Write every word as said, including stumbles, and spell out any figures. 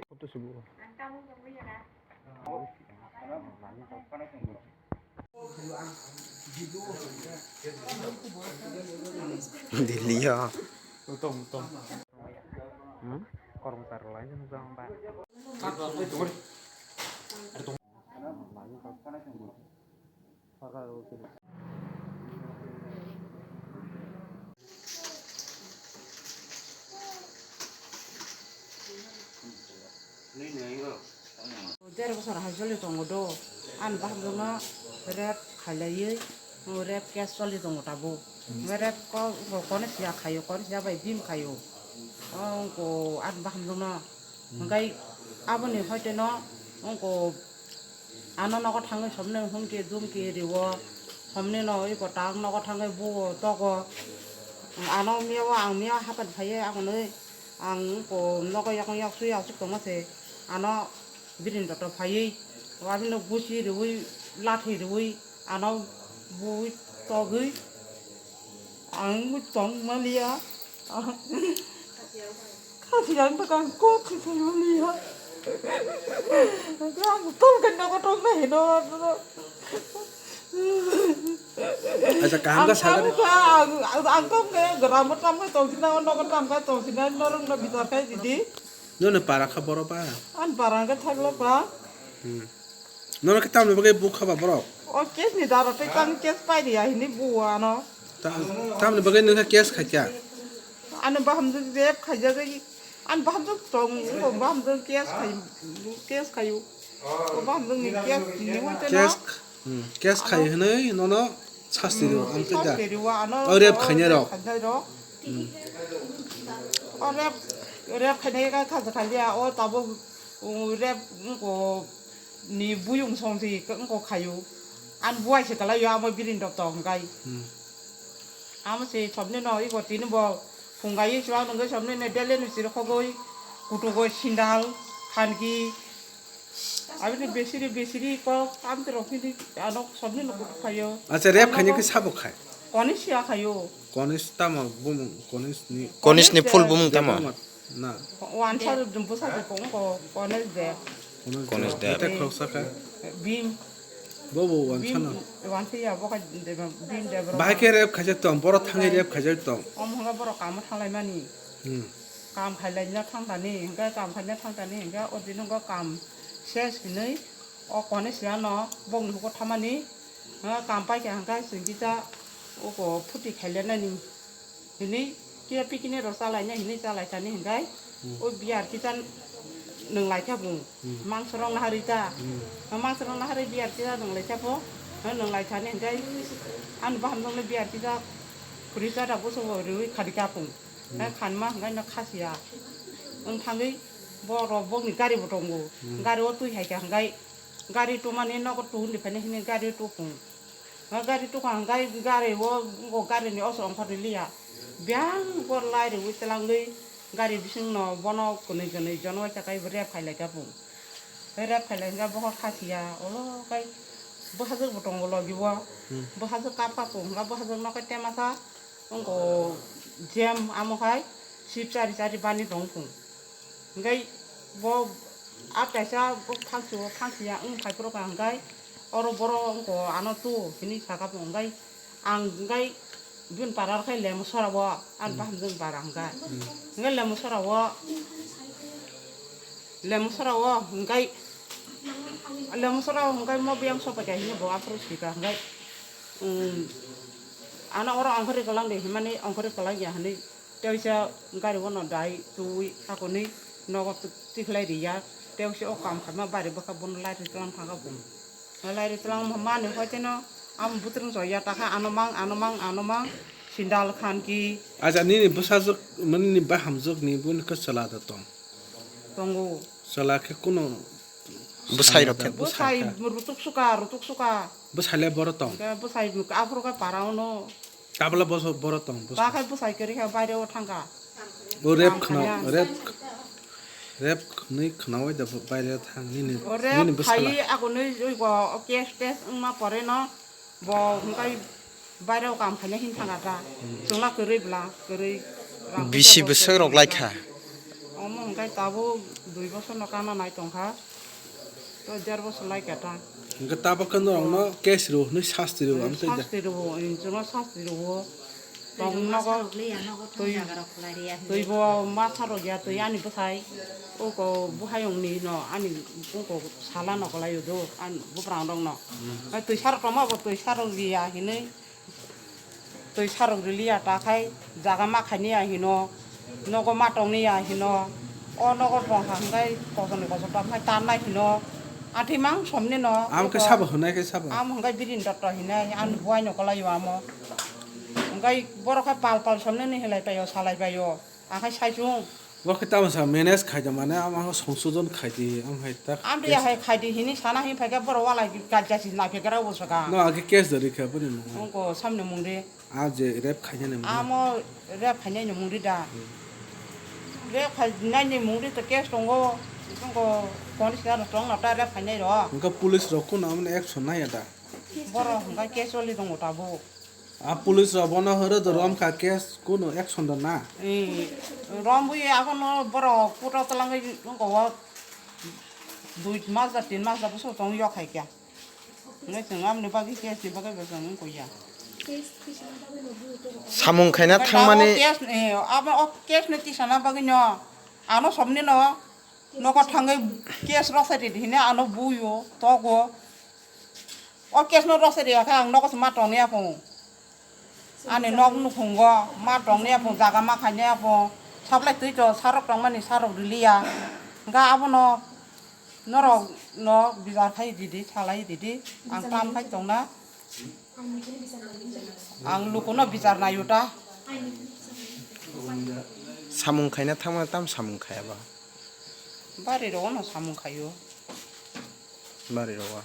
Photo se bo. Delhi ya. Hmm? Kormo tar lai jang ba. Dera bosor hai choli tongo do, ani bahamjwkno rape khailaiwi, rape case choli tongo tabuk. Rape ko, ko, kone siya khaio, kone siya bai bim khaio. O, wngko ani bahamjwkno. Hwnkhe aboni hoiteno wngko ano nogo thangwi somni humki dumki rio, somnino iko tak nogo thangwi buo togo. Ano miya o ang miya hapan phaiwi ang hwnwi ang wngko nogo yakung yaksui aswk tongma se ano birin joto phaiwi abino busi riui lathi riui ano bui togwi ang tong maliya. Khasi ang tak ang kok khasi maliya. Ang tol kan nogo tong na hino. Acha kaham ka sagar. Ang ang tong ka gram tam ka tong sina nogo tam ka tong sina norong na bitar ka didi. Nono para kha boro ba? An para hwnkhe thagla ba. Hmm. Nono khe tamni bagwi bukha ba borok? O case ni daro tei tang case pai riya hini buo ano. Ta-, tamni bagwi nokha case khaikha? Ano bahamjwk rape khaijagwi, an bahamjwk tong, wngkho bahamjwk case khai, case khayu. O bahamjwk ni case ni hoite no. Case Hmm, case khai hwnwi nono sasti rw, ang khe da. Sasti rw, ano, o rape khainai rok. Khainai rok. Hmm. O rape, rape khainai kha kha kha ya, o tabuk, um, rape, um, ko, ni buyung song si, um, ko khayu. An buai se kalai yo, amo birin rok tong kai. Hmm. Amo se somni no, iko tini bo, phungai chwla nungwi somni ne dele ni sir khogoi, kutugo sindal, khanki, Abini besiri besiri kok amte rok hini ano somni no kutuk khayo. Acha, rape khainai khe sabo khai? Koni siya khayo. Koni tamo bumung, koni ni. Koni ni full bumung tamo? Na. Wansa bwsa de kong ko koni de. Koni de. Ete khoroksa kha? Bim. Bo bo wansa na. Wansa ya bo kha de bim de bro. Bahai khe rape khaijak tong, boro thangwi rape khaijak tong. Om hwnga boro kamo thalai mani. Hmm. Kam khailai na thang tani, hingke kam khaina thang tani, hingke o dino hingke kam ses hinui o kone siya no bongni huko thamani, ha, kam paikha hingke singkisa oko phuti khailanani hinui kiya pikini rok chalaina hinui chalaithani hingke o biyar kisa nwnglai kha bung. Hmm. Mangso rok naharwi ta. Hmm. Mangso rok naharwi biyar kisa nwnglai kha pho, nwnglai thani hingke ani bahan rok biyar kisa khuri chada buso bo riui khadi kapung. Hmm. Hai khanma hingke no khasiya. Wng thangwi borok bokni gari bo tongo. Hmm. Gari o twi hai kha hingke gari tumani nogo tuhun di phaini hini gari tupung. Gari tukha hingke gari o, o gari ni oso ongkhorwi liya. Biyang bor lai riui twlangwi gari bising no bono kwnwi kwnwi jono waisa kai rep khailai kha bung. Rep khailai hingke bokhok khasiya olo kai bwsajwk bo tongo logi o. Hmm. Bwsajwk kap kap tongo hingke bwsajwk no kai temasa. Wngkho jem amo hai sip chari chari bani tong thung. Hingkai bo a kaisa bo thangsi o thangsi ya wng phai phuru ka hingkai oro boro wngkho ano tu hini saka bo hingkai ang hingkai bini para rok khai lemo sora o ani bahamjwk bara hingkai. Hingkai lemo sora o lemo sora o hingkai lemo sora o hingkai mo biyang sopai ka hini bo aphuru sika hingkai. Ano oro ongkhorwi kwlang de himani ongkhorwi kwlang ya hinwi tei waisa gari o no dai twi akonwi nogo tikhlai riya tei waisa o kam khaima bari bwkha bono lairi twlang thangkha bung lairi twlang mani hoiteno amo bwtwrwng chaya takha ano mang ano mang ano mang sindal khanki. Acha nini bwsajwk nini bahamjwk ni boni khe chwla da tong? Tongo. Chwla khe kuno bwsai rok khe. Bwsai rutuk suka, rutuk suka. Bwsai le boro tong. Bwsai aphuru khe para ono. Tabla boso boro tong. Ba khai bwsai kwrwi kha baire o thangkha. O rep khna, rep, rep khwnwi khnawi da baire thang nini. O rep nini bwsala. Khai agonwi oi go case test wngma pore no bo hwnkhai Bairao kam khaina hin thanga ta. Chwla kwrwi bla, kwrwi rang Bisi puisa bo bwswk rok kwrwi lai bla. Kha? Omo hwnkhe tabuk dui bosor no kana nai tongkha. To der bosor lai kha ta. Hwnkhe tabuk khe norokno case rw hwnwi sasti rw, hmm, ang tei da. Sasti rw, chwngno sasti rw. Tong nogo twi, twi bo ma sarok ya, twi ani bwsai. Uko buhayong ni no, ani uko sala no kwlai o do, ani buprang rok no. Hmm. Ai twi sarok tongma bo twi sarok ya hinwi. Twi sarok riliya ta khai jaga ma khaini ya hino, nogo ma tongni ya hino, o nogo tong kha hwnkhe kosom ni kosom ta khai tanai hino, athi mang somni no. Amo khe sabo hwnai khe sabo. Amo hwnkhe Birin Dotto hinai, ani buai no kwlai o amo. Hwnkhe borok khe pal pal somni ni hilai pai o, salai pai o. Akhai sai chung. Bo khe tamo sa manage khai da mane, ama ho songsodon khai di, am hai ta. Am ya hai khai di hini sana hin phaikha borok wala kalcha si na phaikha rabo saka. No age case dari kha boni mo. Ongko samne mungri. A je rep khai ne mo. Amo rep khai ne mungri da. Hmm. Rep khai ne mungri to case tongo. Tongo police ga tong na ta rep khai ne ro. Ongko police rok kuno amne action nai ya da. Borok hwnka case oli tongo tabuk. A police rok bono horo do rom kha case kuno action da na. Eh, rom bui akono borok puto talangwi wngko o dui mas da tin mas da bwswk tong yok hai kya. Ngai chwng amni bagwi case ni bagwi bo chwng wngko ya. Samung khaina thangmani. Abo case ni, eh, abo o case ni tisana bagwi no ano somni no nogo thangwi case rok sai di hine ano buyo togo. O case no rwchari ya khe ang nogo se ma tongni ya phung. Ani nok nukhungo ma tongni ya phung, jaga ma khaini ya phung. Sablai twi to sarok tongmani sarok riliya. Hwnkhe abono norok no bijar khai didi, salai didi. Ang tam khai tongna. Ang lukuno bijar nayo ta. Samung khaina thangma tam samung khaya ba? Bari rogo no samung khayo. Bari rogo.